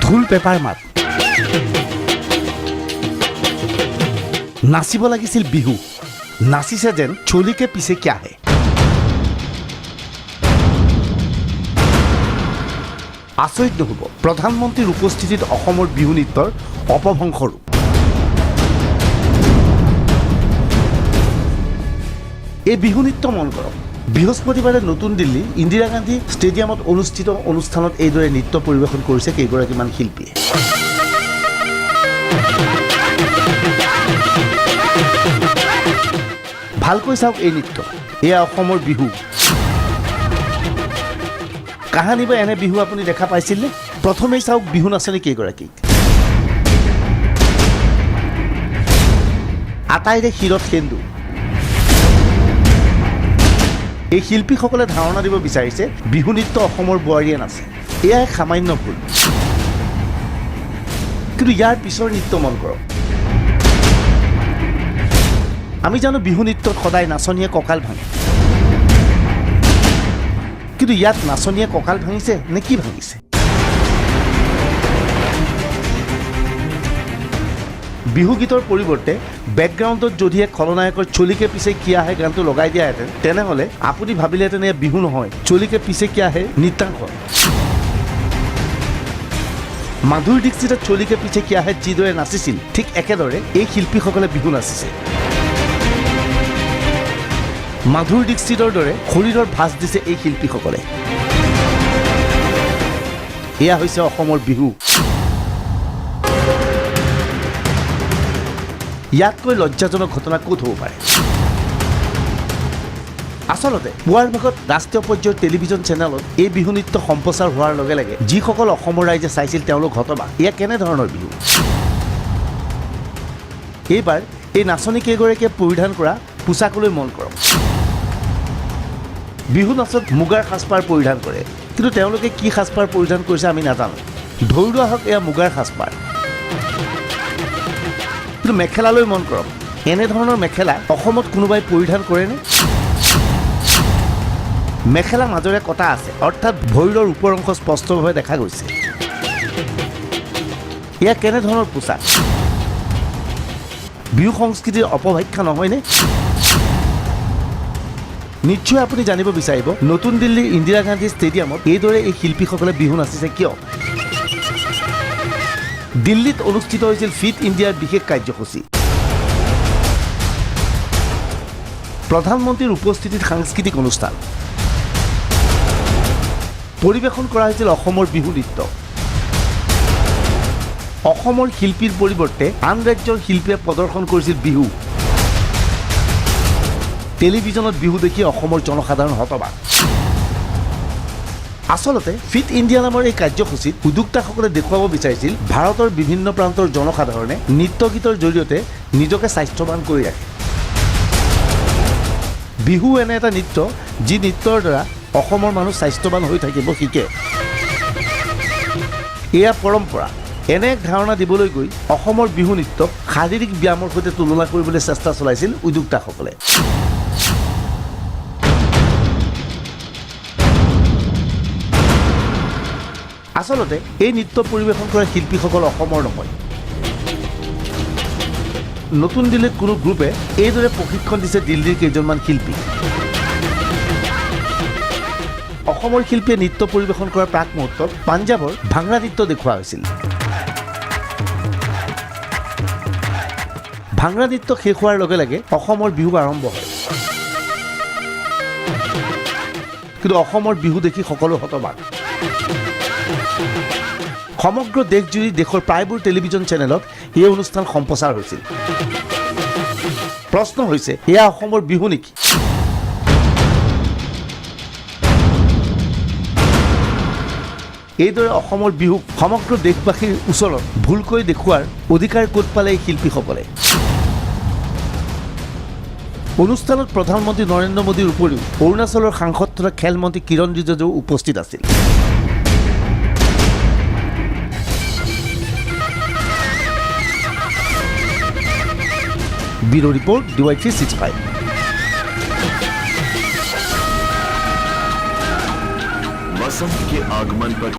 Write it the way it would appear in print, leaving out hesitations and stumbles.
ঢোল পেপাৰ মাত, নাচিব লাগিছিল বিহু, নাচিছে যেন চলিকে পিছে কিয়া হে। আচৰিত নহ'ব, প্ৰধানমন্ত্ৰীৰ উপস্থিতিত অসমৰ বিহু নৃত্যৰ অপভ্ৰংশ ৰূপ। এই বিহু নৃত্য মন কৰক। বৃহস্পতিবাৰে নতুন দিল্লীৰ ইন্দিৰা গান্ধী ষ্টেডিয়ামত অনুষ্ঠিত অনুষ্ঠানত এইদৰে নৃত্য পৰিৱেশন কৰিছে কেইগৰাকীমান শিল্পীয়ে। ভালকৈ চাওক এই নৃত্য, এয়া অসমৰ বিহু। কাহানিবা এনে বিহু আপুনি দেখা পাইছিলনে? প্ৰথমেই চাওক বিহু নাচনী কেইগৰাকীক। আটাইৰে শিৰত সেন্দুৰ। এই শিল্পীসকলে ধাৰণা দিব বিচাৰিছে বিহু নৃত্য অসমৰ বোৱাৰীয়ে নাচে। এয়া এক সামান্য ভুল, কিন্তু ইয়াৰ পিছৰ নৃত্য মন কৰক। আমি জানো বিহু নৃত্যত সদায় নাচনীয়ে কঁকাল ভাঙে, কিন্তু ইয়াত নাচনীয়ে কঁকাল ভাঙিছে নে কি ভাঙিছে? বিহু গীতৰ পৰিৱৰ্তে বেকগ্ৰাউণ্ডত যদিহে খলনায়কৰ চলিকে পিছে কিয়া হে গানটো লগাই দিয়াহেঁতেন, তেনেহ'লে আপুনি ভাবিলেহেঁতেন এয়া বিহু নহয়, চলিকে পিছে কিয়া হে নৃত্যাংশ। মাধুৰী দীক্ষিতে চলিকে পিছে কিয়া হে যিদৰে নাচিছিল, ঠিক একেদৰে এই শিল্পীসকলে বিহু নাচিছে। মাধুৰী দীক্ষিতৰ দৰে শৰীৰৰ ভাঁজ দিছে এই শিল্পীসকলে। এয়া হৈছে অসমৰ বিহু। ইয়াতকৈ লজ্জাজনক ঘটনা ক'ত হ'ব পাৰে? আচলতে পুৱাৰ ভাগত ৰাষ্ট্ৰীয় পৰ্যায়ৰ টেলিভিছন চেনেলত এই বিহু নৃত্য সম্প্ৰচাৰ হোৱাৰ লগে লগে যিসকল অসমৰ ৰাইজে চাইছিল তেওঁলোক হতবাক, এয়া কেনেধৰণৰ বিহু? এইবাৰ এই নাচনী কেইগৰাকীয়ে পৰিধান কৰা পোছাকলৈ মন কৰক। বিহু নাচত মুগাৰ সাজপাৰ পৰিধান কৰে, কিন্তু তেওঁলোকে কি সাজপাৰ পৰিধান কৰিছে আমি নাজানো। ধৰি লোৱা হওক এয়া মুগাৰ সাজপাৰ, কিন্তু মেখেলালৈ মন কৰক। এনেধৰণৰ মেখেলা অসমত কোনোবাই পৰিধান কৰেনে? মেখেলা মাজেৰে কটা আছে, অৰ্থাৎ ভৰিৰ ওপৰ অংশ স্পষ্টভাৱে দেখা গৈছে। এয়া কেনেধৰণৰ পোছাক? বিহু সংস্কৃতিৰ অপব্যাখ্যা নহয়নে? নিশ্চয় আপুনি জানিব বিচাৰিব নতুন দিল্লীৰ ইন্দিৰা গান্ধী ষ্টেডিয়ামত এইদৰে এই শিল্পীসকলে বিহু নাচিছে কিয়? দিল্লীত অনুষ্ঠিত হৈছিল ফিট ইণ্ডিয়াৰ বিশেষ কাৰ্যসূচী। প্ৰধানমন্ত্ৰীৰ উপস্থিতিত সাংস্কৃতিক অনুষ্ঠান পৰিৱেশন কৰা হৈছিল অসমৰ বিহু নৃত্য। অসমৰ শিল্পীৰ পৰিৱৰ্তে আন ৰাজ্যৰ শিল্পীয়ে প্ৰদৰ্শন কৰিছিল বিহু। টেলিভিছনত বিহু দেখি অসমৰ জনসাধাৰণ হতবাক। আচলতে ফিট ইণ্ডিয়া নামৰ এই কাৰ্যসূচীত উদ্যোক্তাসকলে দেখুৱাব বিচাৰিছিল ভাৰতৰ বিভিন্ন প্ৰান্তৰ জনসাধাৰণে নৃত্য গীতৰ জৰিয়তে নিজকে স্বাস্থ্যৱান কৰি ৰাখে। বিহু এনে এটা নৃত্য যি নৃত্যৰ দ্বাৰা অসমৰ মানুহ স্বাস্থ্যৱান হৈ থাকিব শিকে। এয়া পৰম্পৰা। এনে এক ধাৰণা দিবলৈ গৈ অসমৰ বিহু নৃত্যক শাৰীৰিক ব্যায়ামৰ সৈতে তুলনা কৰিবলৈ চেষ্টা চলাইছিল উদ্যোক্তাসকলে। আচলতে এই নৃত্য পৰিৱেশন কৰা শিল্পীসকল অসমৰ নহয়। নতুন দিল্লীত কোনো গ্ৰুপে এইদৰে প্ৰশিক্ষণ দিছে দিল্লীৰ কেইজনমান শিল্পী। অসমৰ শিল্পীয়ে নৃত্য পৰিৱেশন কৰাৰ প্ৰাক মুহূৰ্তত পাঞ্জাৱৰ ভাংৰা নৃত্য দেখুওৱা হৈছিল। ভাংৰা নৃত্য শেষ হোৱাৰ লগে লগে অসমৰ বিহু আৰম্ভ হয়, কিন্তু অসমৰ বিহু দেখি সকলো হতবাক। সমগ্ৰ দেশজুৰি দেশৰ প্ৰায়বোৰ টেলিভিছন চেনেলত এই অনুষ্ঠান সম্প্ৰচাৰ হৈছিল। প্ৰশ্ন হৈছে, এয়া অসমৰ বিহু নেকি? এইদৰে অসমৰ বিহুক সমগ্ৰ দেশবাসীৰ ওচৰত ভুলকৈ দেখুওৱাৰ অধিকাৰ ক'ত পালে এই শিল্পীসকলে? অনুষ্ঠানত প্ৰধানমন্ত্ৰী নৰেন্দ্ৰ মোদীৰ উপৰিও অৰুণাচলৰ সাংসদ তথা খেল মন্ত্ৰী কিৰণ ৰিজিজু উপস্থিত আছিল। Bureau report, DY 365। वसंत के आगमन पर।